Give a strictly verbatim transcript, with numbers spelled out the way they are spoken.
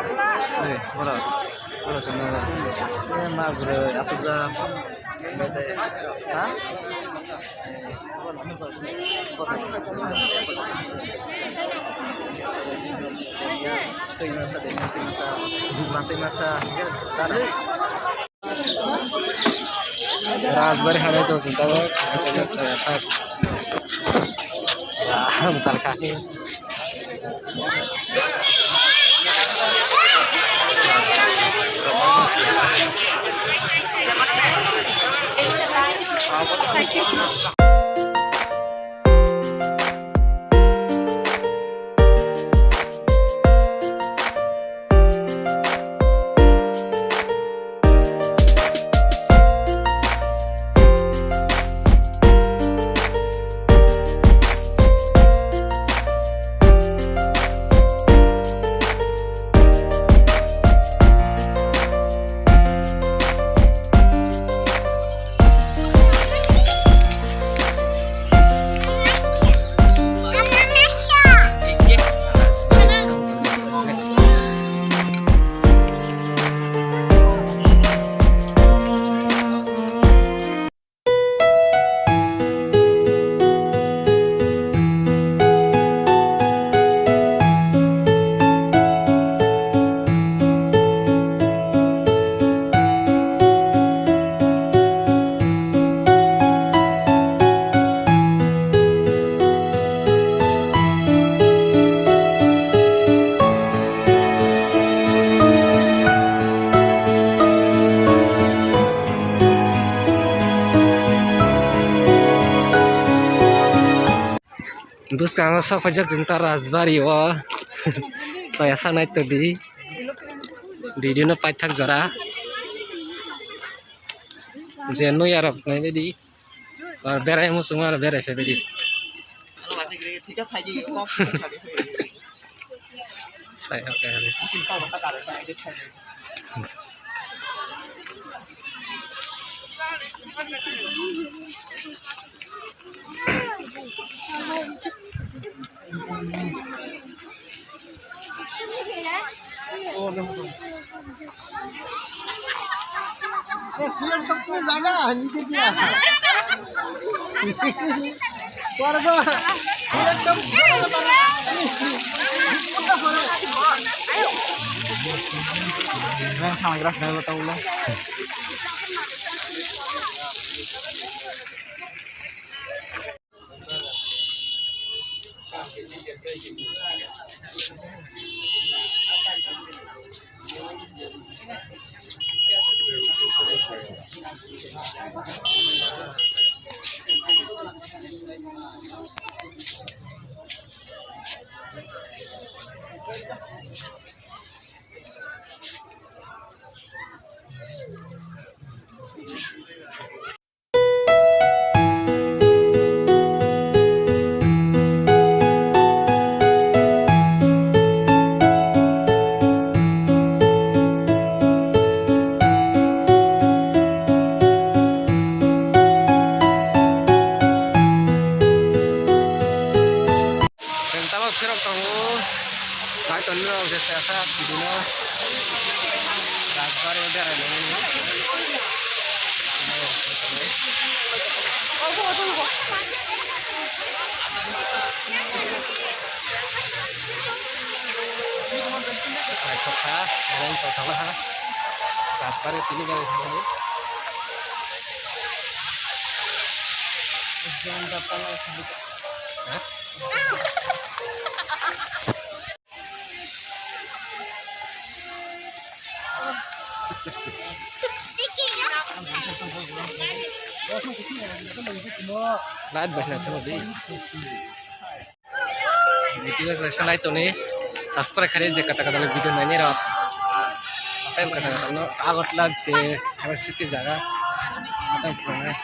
Oi, ora, ora, tama, eh, ma bro, asuk da, ha? Rajbari hanai tong sing tabok. Ah, bukan kaki. Bwskango sok paijak chwng ta Rajbari o. Soya sak nai tong di. Video no paithak jora. Je nui arok nai di. Ar berai muchung aro berai phai di. Saya oke. अरे, फूल सबसे ज्यादा नीचे दिया। स्वर्ग, फूल सब ज्यादा। मैं खाना ग्रास नहीं बताऊंगा। Chwng tabok phirok tongo, nai tongwi rok je chaya sa twi dino. Rajbari o berai nangmani. Naithok kha, omo wng tongthokma ha. Rajbari tini gari thangmani. Ha? Light bai se naithok di. Video se salai toni, subscribe khaidi je kata kata video naini rok. Atai kata kata no Agartala je aro city jaga. Atai khwlai.